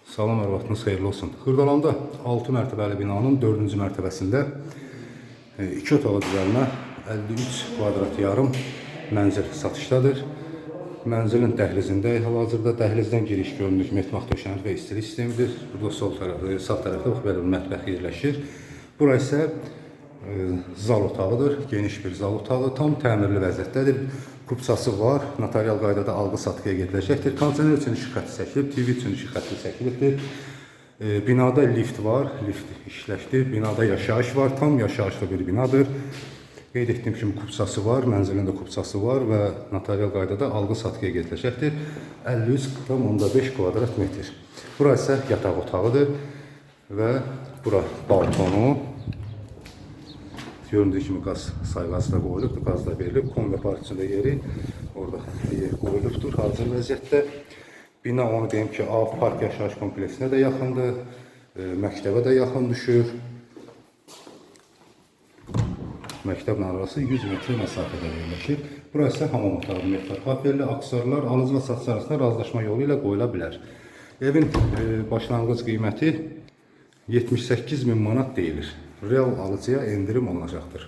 Salam, hər vaxtınız xeyirli olsun. Xırdalanda 6 mərtəbəli binanın 4-cü mərtəbəsində 2 otağa düzəlmə 53 kvadrat yarım mənzil satışdadır. Mənzilin dəhlizindəyik hal-hazırda. Dəhlizdən giriş görünür ki, metmaq döşənir və istilik sistemidir. Burada sol tərəfdə, sağ tərəfdə bax belə bir mətbəx yerləşir. Bura isə zal otağıdır. Geniş bir zal otağı. Tam təmirli vəziyyətdədir. Kupçası var. Notarial qaydada alqı-satqıya gediləcəkdir. Kondisioner üçün işıq xətti çəkilib, TV üçün işıq xətti çəkilibdir. Binada lift var, lift işləkdir. Binada yaşayış var, tam yaşayışlı bir binadır. Qeyd etdiyim kimi kupçası var, mənzilin də kupçası var və notarial qaydada alqı-satqıya gediləcəkdir. 53,5 kvadrat metr. Bura isə yataq otağıdır və bura balkonu. Göründüyü kimi qaz sayğacı da qoyulubdur, qaz da verilib. Kombi park üçün də yeri orada yer qoyulubdur hazır vəziyyətdə. Bina onu deyim ki, Av Park yaşayış kompleksinə də yaxındır, məktəbə də yaxın düşür. Məktəblə arası 100 metr məsafədə yerləşir. Bura isə hamam otağı, metal kafelli, aksesuarlar alıcı və satıcı arasında razılaşma yolu ilə qoyula bilər. Evin başlanğıc qiyməti 78 min manat deyilir. Real alıcıya endirim olunacaqdır.